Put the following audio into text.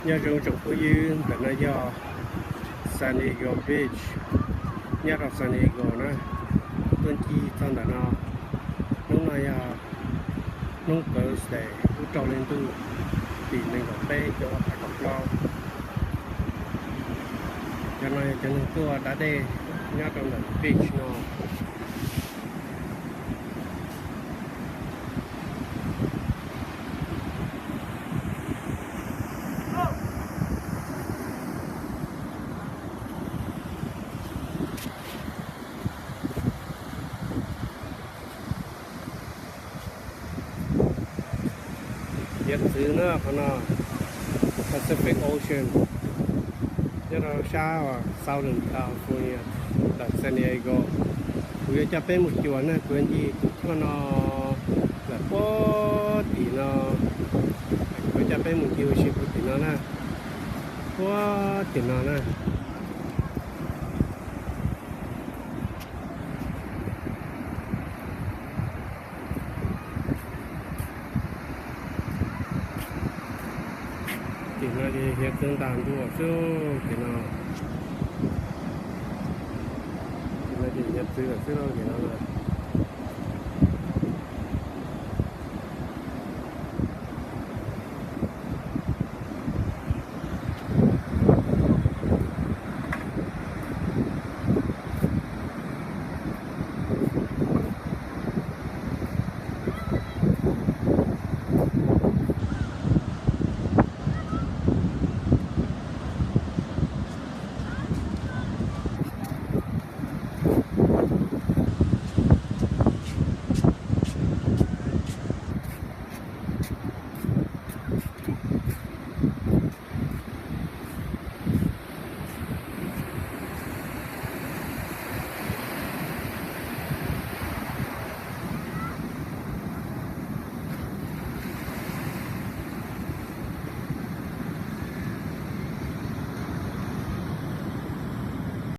Nyob zoo tsoom phooj ywg, ntawm no yog San Diego Beach, nyob rau San Diego na. Tuaj ncig txog ntawm no, hnub no yog hnub Thursday, lub rau hli ntuj tim nees nkaum peb rau phav kaum plaub. Cov no yog cov neeg tuaj da dej nyob rau ntawm beach no. Hiav txwv na, qhov no Pacific Ocean, nyob rau sab Southern California, ntawm San Diego. Kuv yuav coj peb mus cuag na, kuv yuav ncig tus choj no lawm puag tim no. Kuv yuav coj peb mus ncig ua si puag tim no na, puag tim no na. Tim no ces hiav txwv ntas ntua xwb tim no. Tim no ces hiav txwv lawm xwb lauj, tim no.